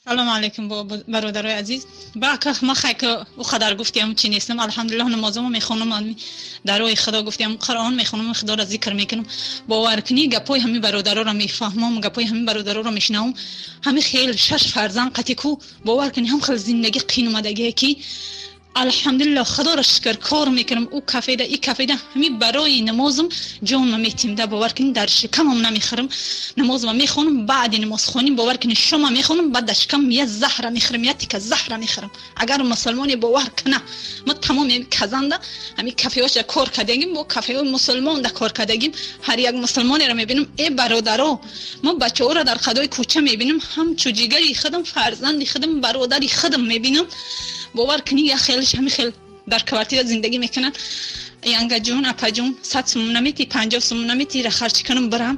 Салому алейкум, бародарои азиз. Ба ака ма хай ки ӯ қадар гуфтиам чи нестам. Алҳамдулиллоҳ, намозамо мехонам, дар роҳи Худо гуфтиам, Қуръон мехонам, Худоро зикр мекунам. Бовар кунӣ, гапҳои ҳамин бародароро мефаҳмам, гапҳои ҳамин бародароро мешунавам. Ҳамин хел шаш фарзанд қатӣ ку, бовар кунӣ, ҳам хел зиндагӣ қин омадагие ки, алҳамдулиллоҳ, Худоро шукр, кор мекунам, ӯ кафеда, и кафеда, ҳамин барои намозам ҷонма метим да. Бовар кунӣ, дар шикамам намехӯрам, намозма мехонам, баъди намозхонӣ, бовар кунӣ, шома мехонам, баъд дар шикам я заҳра мехӯрам, я тика заҳра мехӯрам. Агар мусулмоне бовар куна, ма тамоми казанда ҳамин кафеҳоша кор кардагим, бо кафеҳои мусулмонда кор кардагим. Ҳар як мусулмонеро мебинам, э бародаро, ма бачаҳоро дар қадои кӯча мебинам, ҳамчу ҷигари худам, фарзанди худам, бародари худам мебинам. Бовар кунӣ, як хелш ҳамин хел дар квартира зиндагӣ мекунанд. Янгаҷон, апаҷон, 100 сум намети, 50 сум намети, ра харҷ кунам, бирам.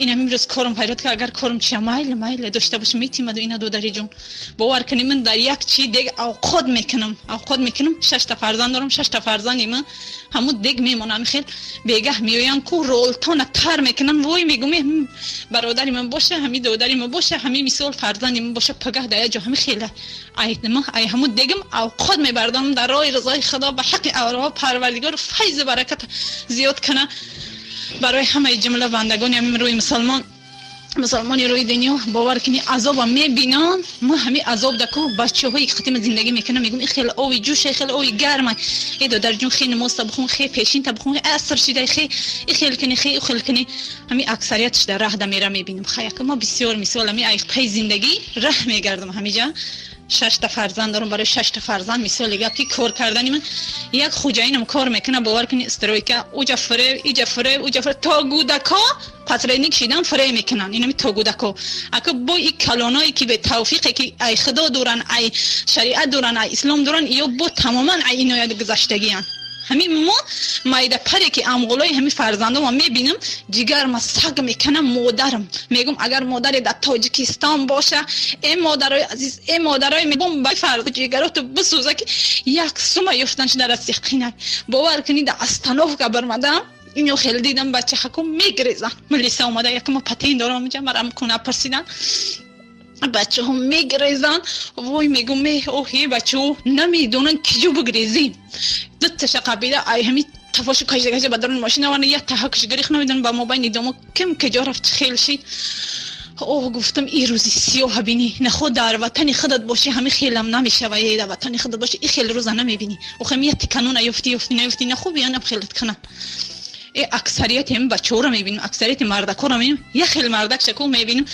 Ин ҳамин рӯз корам ҳайрат ка, агар корам чия, майли, майли дошта бошам, метимаду ина додариҷон. Бовар кунӣ, ман дар як чи дег авқот мекунам, авқот мекунам, шашта фарзанд дорам, шашта фарзанди ман ҳамун дег мемонам. Ҳамин хел бегаҳ меоянд ку, ролтона тар мекунанд. Вой, мегум, бародари ман боша, ҳамин додари ман боша, ҳамин мисол фарзанди ман боша, пагаҳ дар як ҷо ҳамин хела ай ҳамун дегам авқот мебардонам. Дар роҳи ризои Худо, ба ҳаққи авло Парвардигор файзу баракат зиёд кана барои ҳамаи ҷумла бандагони ҳамин рӯи мусулмон, мусулмони рӯи дунё. Бовар кунӣ, азоба мебинам ма, ҳамин азоб даку бачаҳои қатима зиндагӣ мекунам, мегум, и хеле ови ҷӯша, хеле ови гарма, э додарҷон, хе намозта бихун, хе пешинта бихун, аср шида, хе и хел кунӣ, хе ӯ хел кунӣ. Ҳамин аксариятш дар раҳ да мера мебинам. Хаяка ма бисёр мисол ҳамин айқпаи зиндагӣ раҳ мегардам. Ҳамиҷа шашта фарзанд дорам, барои шашта фарзанд мисоли гап ки кор кардани ман, як хуҷаинам кор мекунад, бовар кунӣ, стройка, уҷа фиреб, иҷа фиреб, уҷа фиреб, то гудако посредник шидан фиреб мекунанд. Инами то гудако ака бо и калоное ки бетавфиқе ки ай Худо дуран, ай шариат дуран, ай ислом дуран, ё бо тамоман ай иноят гузаштагиянд. Ҳамин мо майда паре ки амғулои ҳамин фарзандома мебинам, ҷигарма саг мекунам. Модарам мегум, агар модаре дар Тоҷикистон боша, э модарои азиз, э модарои, мегум, ба фарз ҷигароту бисӯза ки як сума ёфтан шуда расти қинак. Бовар кунӣ, дар остановка бармадам, ино хеле дидам, бачаҳако мегрезан, милиса омада, якма патент дорам, инҷа марам куна пурсидан, бачаҳо мегрезан. Вой, мегум, оҳе, бачаҳо намедонанд киҷо бигрезем. Дуташа қабила ай ҳами тафошу кашида кашида ба даруни мошина оварда, як таҳакш гирифт, намедонам ба мобайни домо ким киҷо рафт, хел шид. Оҳ, гуфтам, и рӯзи сиёҳа бинӣ, наход дар ватани худат бошӣ, ҳами хелам намешава. Е дар ватани худат бошӣ, и хел рӯза намебинӣ. Охе як тиканона ёфтӣ, ёфтӣ, наёфтӣ, нахуб янам хелат кунанд. Э аксарияти ҳами бачаҳоро мебинам, аксарияти мардакҳоро мебинам, як хел мардак шаку мебинам,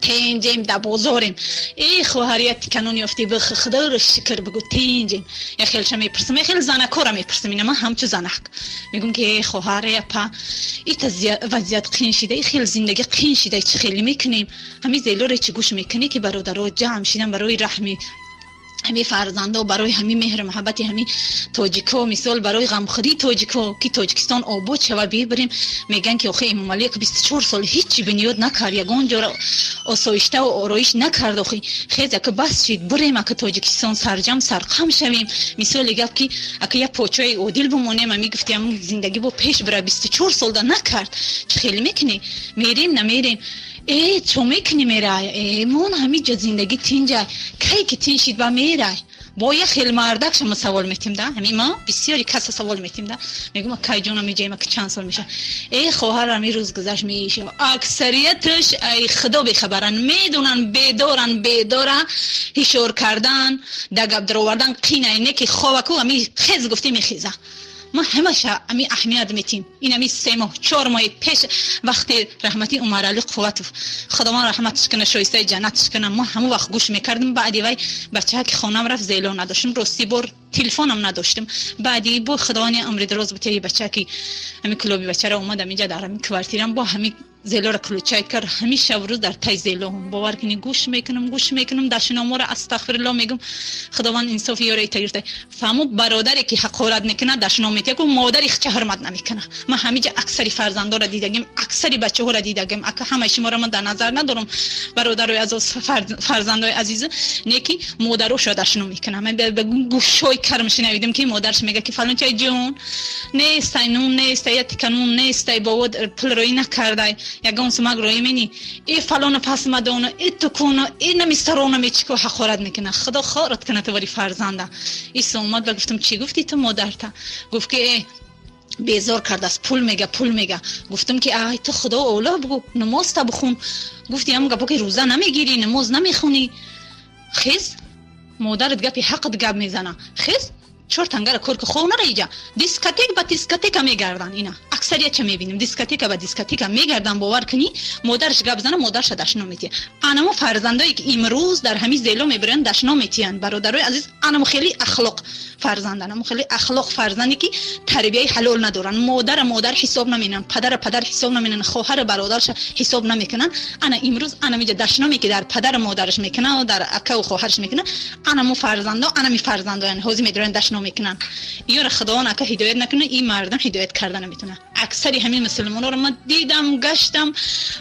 тенҷем, да бозорем, э хоҳарият канон ёфтӣ, бих, Худоро шукр бигӯ, тенҷем. Як хелша мепурсам, як хел занакҳоро мепурсам, ина ман ҳамчу занак мегӯм ки э хоҳар, апа, ита вазъият қин шида, и хел зиндагӣ қин шида, чӣ хеле мекунем? Ҳамин зелоре чӣ гӯш мекунӣ ки бародаро ҷамъ шидан барои раҳми ҳамин фарзандо, барои ҳамин меҳру муҳаббати ҳамин тоҷико, мисол барои ғамхӯрии тоҷико, ки Тоҷикистон обод шава, бибирем. Мегӯянд ки охе, Эмомалӣ 24 сол ҳичи бунёд накард, ягон ҷоро осоиштаву ороиш накард. Охи хез, ака, бас шид, бирем, ака, Тоҷикистон, сарҷам сарқам шавем. Мисоли гап ки ака як почои одил бимонем, ами гуфтиам, зиндагӣ бо пеш бира, 24 солда накард, чӣ хеле мекунӣ? Мерем, намерем? Э, чо мекунӣ, мерай? Э, мон, ҳамиҷо зиндагӣ тинҷа, кай ки тин шид, ба мерай. Бо як хел мардак шумо савол метим да, ҳамин ма бисёри каса савол метим да, мегум, кай ҷонам меҷаем, ки чанд сол меша? Э хоҳар, ҳамин рӯз гузашт, меша. Аксарияташ ай Худо бехабаранд, медонанд, бедоранд, бедора ҳишор кардан, да гап даровардан қинай, не ки ховаку ҳами хез гуфтӣ, мехеза. Ма ҳамаша ами аҳамият метим. Ин ами 3 моҳ, 4 моҳи пеш, вақти раҳмати Умарали Қувватов, Худованд раҳматш кана, шоистаи ҷаннатш кана, мо ҳамон вақт гӯш мекардем. Баъди вай бачаҳа ки хонам рафт, зело надоштем, рости бор телефонам надоштем. Баъди бо Худованд умри дароз бутаи бача ки ҳами клуби бачара омадам инҷа, дар ҳами квартирам бо ҳами зелора ключай кард. Ҳами шаб рӯз дар тай зело, бовар кунӣ, гӯш мекунам, гӯш мекунам дашноморо, астағфирулло мегум, Худованд инсофи ёра итагирта. Фаҳму, бародаре ки ҳақорат мекунад, дашном метия ку, модари хча ҳурмат намекунад. Ман ҳамиҷа аксари фарзандоро дидагим, аксари бачаҳоро дидагим. Ака, ҳамаи шуморо ман дар назар надорам, бародарои азиз, фарзандои азиз, не ки модарошро дашном мекунад. Ман ба гӯшҳои карм шунавидам ки модарш мега ки фалончай ҷон, нестай нун, нестай я тика нун, нестай, бобо пул рӯӣ накардай. Ягон сумак рӯй мени. Э фалона пас мадона, э тукуна, э намистарона мечико ҳақорат мекуна. Худо хорат куна ту вари фарзанда. Исо омад ва гуфтам чӣ гуфтӣ ту модарта? Гуфт ки э безор кардааст, пул мега, пул мега. Гуфтам ки ай ту худо ола бугу, намоз та бихун. Гуфти ҳам гапо ки рӯза намегирӣ, намоз намехунӣ. Хез модарат гапи ҳақат гап мезана. Хез чор тангара кор ки хов нара иҷа. Дискотек ба дискотека мегардан ина. Аксарият ча мебинем, дискотека ба дискотека мегардан, бовар кунӣ, модараш гап зана, модарша дашном метия. Анамо фарзандое ки имрӯз дар ҳамин зело мебиранд, дашном метиянд. Бародарои азиз, анамо хеле ахлоқ фарзанд, анамо хеле ахлоқ фарзанде ки тарбияи ҳалол надоранд, модара модар ҳисоб наменанд, падара падар ҳисоб наменанд, хоҳара бародарша ҳисоб намекунанд. Ана имрӯз анамиҷа дашноме ки дар падара модараш мекунанд, дар акаву хоҳараш мекунанд, анамо фарзандо, анами фарзандоян ҳозир медоранд дашном мекунанд. Иёра худованд ака ҳидоят накунад, ин мардам ҳидоят карда наметавонад. Аксари ҳамин мусулмонҳоро ман дидам, гаштам,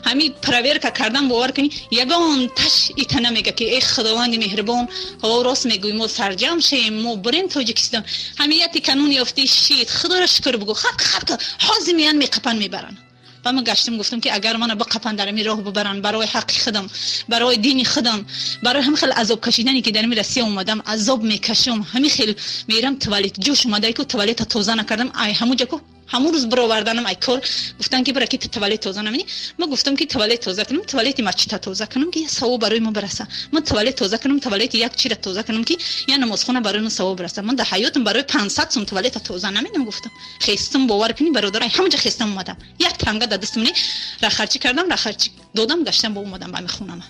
ҳамин проверка кардам, бовар кунӣ, ягон таш ита намега ки эй худованди меҳрибон, ҳо рост мегӯй, мо сарҷам шем, мо бирем Тоҷикистон. Ҳамин яти канун ёфтӣ шид, худоро шукр бугӯ, хак хак ҳозир меян меқапан мебаранд. Ба ман гаштам, гуфтам ки агар мана биқапан дар ҳамин роҳ бибаранд, барои ҳаққи худам, барои дини худам, барои ҳамин хел азоб кашидане ки дар ҳамин Россия омадам, азоб мекашам, ҳамин хел мерам туалет, ҷӯш омадае ку туалета тоза накардам, ай ҳамуҷа ку ҳамун рӯз бироварданам ай кор, гуфтан ки бира ки ту туалет тоза намени. Ман гуфтам ки туалет тоза кунам, туалети масҷида тоза кунам ки савоб барои ман бираса. Ман туалет тоза кунам, туалети як чира тоза кунам ки я намозхона барои ман савоб бираса. Ман дар ҳаётам барои 500 сум туалета тоза наменам, гуфтам. Хестам, бовар кунӣ бародар, ай ҳамаҷа хестам омадам. Як танга дар дастам не, рахарчӣ кардам, рахарчӣ додам, гаштам бо омадам ба ҳамин хонама.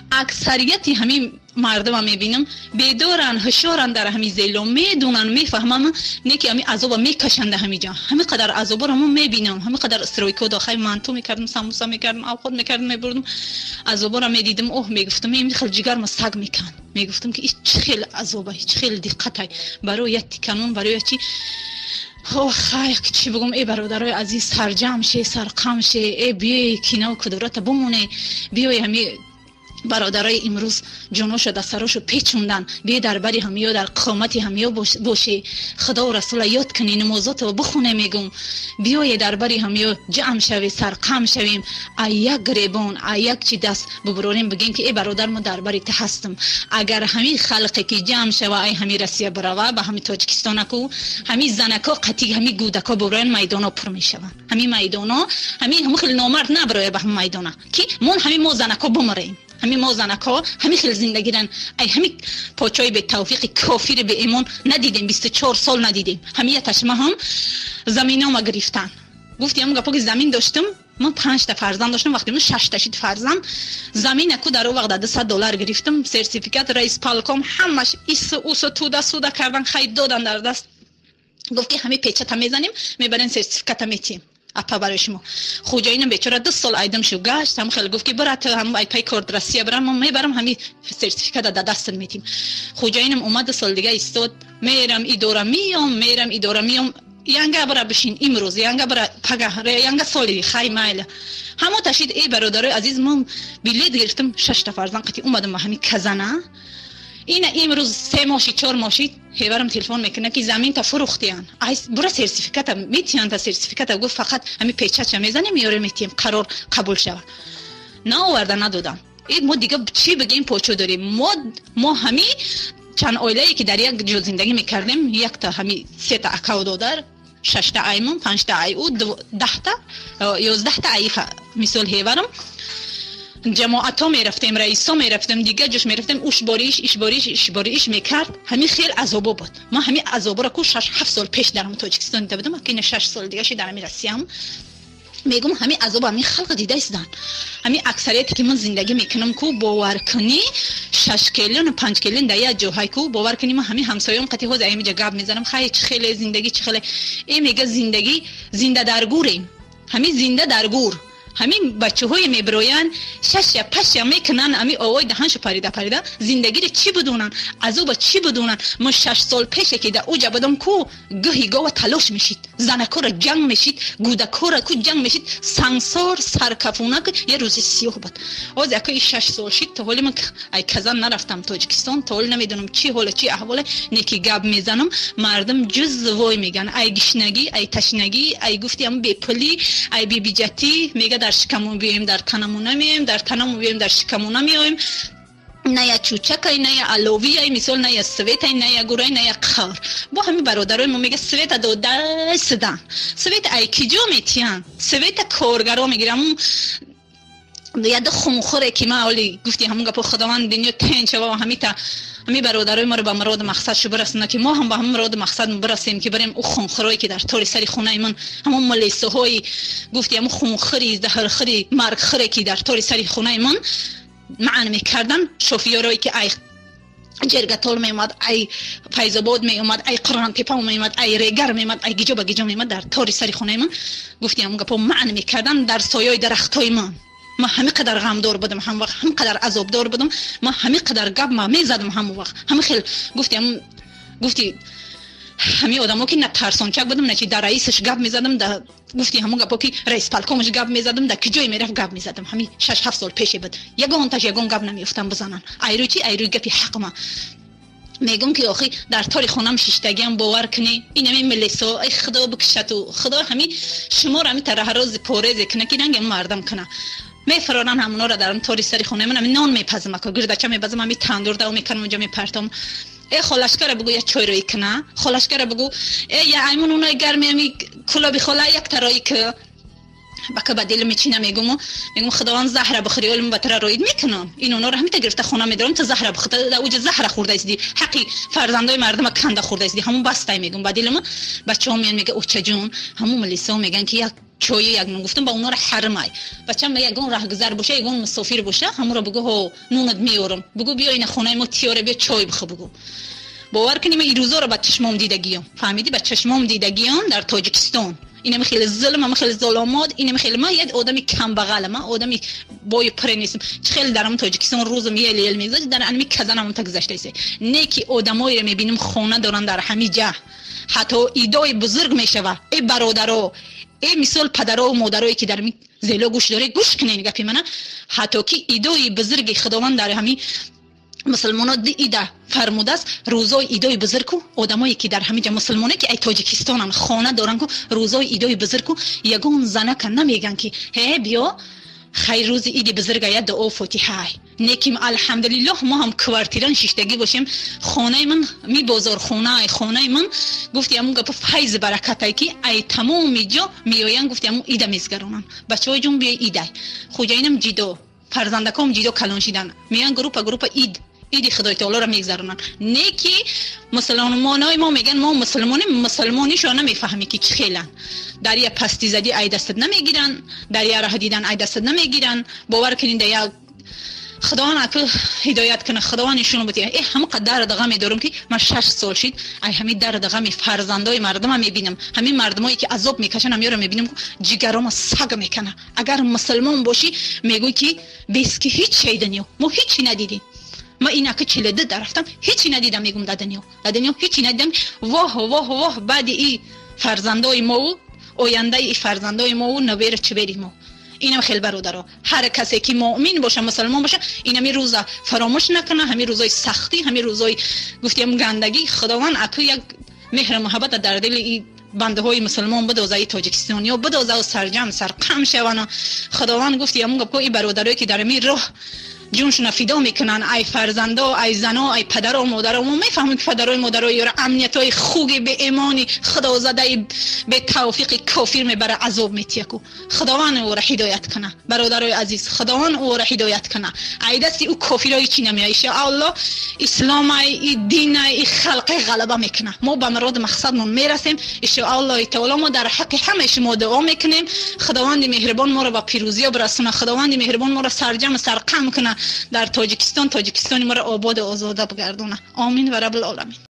Аксарияти ҳамин мардума мебинам, бедоранд, ҳушёранд дар ҳамин зело, медонанд, мефаҳманд, не ки ҳамин азоба мекашанд дар ҳамин ҷо. Ҳамин қадар азобаро мо мебинам, ҳамин қадар стройка дохай манту мекардам, самуса мекардам, авқот мекардам, мебурдам, азобаро медидам, оҳ мегуфтам, ин хел ҷигарма саг меканд. Мегуфтам ки ин чӣ хел азоба, чӣ хел диққатай барои як тиканон, барои як чи. Хай, чӣ бигӯм, эй бародарои азиз, сарҷам ше, сарқам ше, э биёй кинаву кудурата бимоне, биёй ҳамин бародарои имрӯз ҷоноша дастарошу печондан, биё дар бари ҳамиё, дар қомати ҳамиё боше, худову расула ёд кунӣ, намозотро бихоне, мегӯм, биёе дар бари ҳамиё ҷамъ шаве, сарқам шавем, а як гиребон, а як чи даст бубурорем, бигем ки эй бародар, мо дар бари ту ҳастам. Агар ҳамин халқе ки ҷамъ шава, ай ҳамин Россия бирава ба ҳамин Тоҷикистонаку, ҳамин занако қатъи ҳамин гӯдако бубуроянд, майдоно пур мешаванд. Ҳамин майдоно, ҳамин ҳамин хел номард набироя ба ҳамин майдона, ки мон ҳамин мо занако бумирем. Ҳамин мо занако ҳамин хел зиндагиран, ай ҳамин почои бетавфиқи кофири беимон надидем, 24 сол надидем. Ҳамин яташма ҳам заминома гирифтан. Гуфти ҳамон гапо ки замин доштам, ман 5 та фарзанд доштам, вақте ман 6 та шид фарзанд, замина ку дар он вақт $200 гирифтам, сертификат райисполком ҳамаш ису усу туда суда кардан, хай додан дар даст. Гуфт ки ҳамин печата мезанем, мебарем, сертификата метиҳем апа барои шумо. Хуҷаинам бечора 2 сол айдам шу гашт, ҳам хеле гуфт ки бира ту ҳам ай пай корд Россия бирам, ман мебарам ҳамин сертификата дар дастат метиҳем. Хуҷаинам омад, 2 сол дига истод, мерам идора миём, мерам идора миём, янга бира бишин имрӯз, янга бира пага, янга соли, хай майла. Ҳамо ташид, эй бародарои азиз, ман билет гирифтам, 6 та фарзанд қати омадам ба ҳамин Казана. Ина имрӯз 3 моҳ шид, 4 моҳ шид, ҳеварам телефон мекунад ки заминта фурӯхтиян, ай бура сертификата метиҳанд, та сертификата гуфт фақат ҳамин печатша мезанем, меёрем, метиҳем, қарор қабул шавад. Наоварда надодам. Э мо дига чӣ бигем, почо дорем мо ҳамин чанд оилае ки дар як ҷо зиндагӣ мекардем, якта ҳамин сета акаву додар, 6 та аймон, 5 та ай ӯ, 10 та, 11 та ай мисол ҳеварам, ҷамоатҳо мерафтем, раисо мерафтем, дигар ҷош мерафтем, уш бориш, иш бориш, иш бориш мекард. Ҳамин хел азобо буд. Ман ҳамин азоборо ку 6-7 сол пеш дар ҳамин Тоҷикистон дида будам, ки 6 сол дига ши дар ҳамин Россиям. Мегум, ҳамин азоб ҳамин халқ дида истанд. Ҳамин аксарияте ки ман зиндагӣ мекунам ку, бовар кунӣ, шаш келин, панҷ келин дар як ҷоҳай ку, бовар кунӣ, ман ҳамин ҳамсоём қати ҳозир ҳаминҷа гап мезанам, хай чӣ хеле зиндагӣ, чӣ хеле, э мега зиндагӣ, зинда дар гӯрем, ҳамин зинда дар гӯр. Ҳамин бачаҳои мебироянд, шаша паша мекунанд, ҳамин овои даҳаншо парида парида, зиндагиро чӣ бидонанд, азоба чӣ бидонанд. Мо 6 сол пеше ки дар уҷа будам ку, гӯҳи гова талош мешид, занакора ҷанг мешид, гӯдакора ку ҷанг мешид, сангсор саркафонак, як рӯзи сиёҳ буд. Оз яко и 6 сол шид, то ҳоли ман ай Казан нарафтам Тоҷикистон, то ҳоли намедонам чӣ ҳоле, чӣ аҳволе. Неки гап мезанам, мардум ҷуз вой меган, ай гишнагӣ, ай ташнагӣ, ай гуфти ам бепулӣ, ай бебиҷатӣ. Мега дар шикамон биёем, дар танамон намеоем, дар танамон биёем, дар шикамон намеоем. На я чучакай, на я аловияй, мисол, на я светай, на я гурай, на я қавр. Бо ҳами бародарои мо мега света дода сидан, света ай киҷо метиҳанд? Света коргаро мегирам, яда хунхӯре ки ман оли гуфти ҳамун гапо. Худованд дунё тенч шава, ҳамита ҳами бародарои моро ба муроду мақсад шу бирасона, ки мо ҳам ба ҳамун муроду мақсад бирасем, ки барем ӯ хунхӯрое ки дар тори сари хонаи ман, ҳамон милисаҳои гуфти ҳамун хунхӯри, заҳрхӯри, маргхӯре ки дар тори сари хонаи ман маън мекардан, шофиёрое ки ай Ҷергатол меомад, ай Файзобод меомад, ай Қурғонтепа меомад, ай Регар меомад, ай гиҷо ба гиҷо меомад, дар тори сари хонаи ман гуфти ҳамун гапо маън мекардан дар сояи дарахтҳои ман. Ман ҳамин қадар ғамдор будам ҳам вақт, ҳамин қадар азобдор будам, ман ҳамин қадар гап ма мезадам ҳамон вақт. Ҳамин хел гуфти ҳамун гуфти ҳамин одамо ки на тарсончак будам, на чи, дар раисаш гап мезадам, да гуфти ҳамун гапо ки раис полкомаш гап мезадам, да киҷое мерафт гап мезадам. Ҳамин 6-7 сол пеше буд, ягонташ ягон гап намеёфтам бизанан. Айрӯи чи? Айрӯи гапи ҳақма мегӯм, ки охи дар тори хонам шиштагиам, бовар кунӣ, инами милисо, ай худо бикушату, худо ҳами шуморо ҳами тараҳарози порезе куна, ки ранги мардам куна. Мефароран ҳамонора дар тори сари хонаи ман. Ами нон мепазам, ако гирдача мепазам, ами тандур дав мекунам, унҷа мепартом. Э, холашкара бугу, як чой рӯй куна, холашкара бугу, э, я аймон унои гарми ами кулоби хола як тарои ки бака ба дили мечина. Мегуму мегум, худованд заҳра бихӯри, олим ба тара роид мекунам. Ин онора ҳамита гирифта хона медорам, та заҳра бихӯр, уҷа заҳра хӯрда истиди, ҳаққи фарзандои мардума канда хӯрда истиди, ҳамун бастай, мегум ба дилима. Бачаҳо меян, мега, очаҷон, ҳамун милисао меган, ки як чои як нун. Гуфтам, ба онора ҳармай, бачам, ягон раҳгузар боша, ягон мусофир боша, ҳамуро бугу, ҳо, нунат меорам, бугу, биё ина хонаи мо тиёре, биё чой бихӯ, бугу. Бовар кунӣ, ман ирӯзоро ба чашмом дидагиём, фаҳмидӣ, ба чашмом дидагиём дар Тоҷикистон. Инами хеле зулм, ама хеле золомот, инами хеле. Ман як одами камбағалам, ман одами бою пуре нестам. Чӣ хеле дар ҳамон Тоҷикистон рӯзам ел ел мегузашт, дар анами Казан ҳамон та гузаштаисе. Не ки одамоеро мебинам, хона доранд дар ҳами ҷа, ҳатто идои бузург мешава. Э, бародаро, э, мисол, падарову модарое ки дар зело гӯш доред, гӯш кунед гапи мана. Ҳатто ки идои бузурги Худованд дар ҳами мусулмоно ди ида фармудааст, рӯзои идои бузургу одамое ки дар ҳамиҷа мусулмоне ки ай Тоҷикистонан, хона доранд ку, рӯзои идои бузургу ягон занака намеган, ки ҳе, биё, хайр, рӯзи иди бузурга я дуо фотиҳай. Неким, алҳамдулиллоҳ, мо ҳам квартиран шиштагӣ бошем, хонаи ман ми бозорхонаи хонаи ман, гуфти ҳамун гапо, файзи баракатай, ки ай тамоми ҷо меоянд, гуфти ҳамун ида мезгаронанд. Бачаҳои ҷон, биёй идай, хуҷаинам ҷидо, фарзандаком ҷидо калон шидан, меян группа группа ид, иди Худои таолоро мегзаронанд. Не ки мусулмонои мо мегӯянд, мо мусулмонем, мусулмонишо намефаҳмӣ, ки чӣ хеланд. Дар я пасти задӣ, ай дастат намегиранд, дар я раҳ дидан, ай дастат намегиранд. Бовар кунед, да як Худованд аку ҳидоят кунад, Худованд нишон бутия. Э, ҳама дарду ғаме дорам, ки ман 6 сол шид, ай ҳами дарду ғами фарзандои мардума мебинам, ҳамин мардумое ки азоб мекашанд, ҳамёро мебинам, ҷигарома саг мекана. Агар мусулмон бошӣ, мегӯй, ки бес ки ҳеҷ шай дунё мо ҳечи надидем. Ма инака 42 дар рафтам, ҳечи надидам, мегум, дар дунё, дар дунё ҳечи надидам. Воҳ, воҳ, воҳ, баъди и фарзандои мову ояндаи и фарзандои мову набера чибери мо. Инам хел, бародаро, ҳар касе ки муъмин боша, мусулмон боша, инами рӯза фаромӯш накуна, ҳамин рӯзои сахтӣ, ҳамин рӯзои гуфтиам гандагӣ. Худованд аку як меҳру муҳаббата дар дили и бандаҳои мусулмон бидоза, и тоҷикистониё бидоза, сарҷам сарқам шавану Худованд, гуфти ҳамун гапко, и бародарое ки дар ҳамин роҳ ҷуншуна фидо мекунанд, ай фарзандо, ай зано, ай падаро, модаро. Мо мефаҳмем, ки падарои модарои ёра амниятҳои хуги беэмони худозадаи бетавфиқи кофир мебара, азоб метияку. Худованд ӯро ҳидоят куна, бародарои азиз, Худованд ӯро ҳидоят куна. Ай дасти ӯ кофирои чӣ намея. Иншоаллоҳ, исломай, и динай, и халқи ғалаба мекуна, мо ба муроду мақсадмон мерасем, иншоаллоҳи таоло. Мо дар ҳаққи ҳамаи шумо дуо мекунем. Худованди меҳрибон моро ба пирӯзиё бирасона, Худованди меҳрибон моро сарҷаму сарқам куна дар Тоҷикистон, Тоҷикистони моро ободу озода бигардона. Омин ва раббил оламин.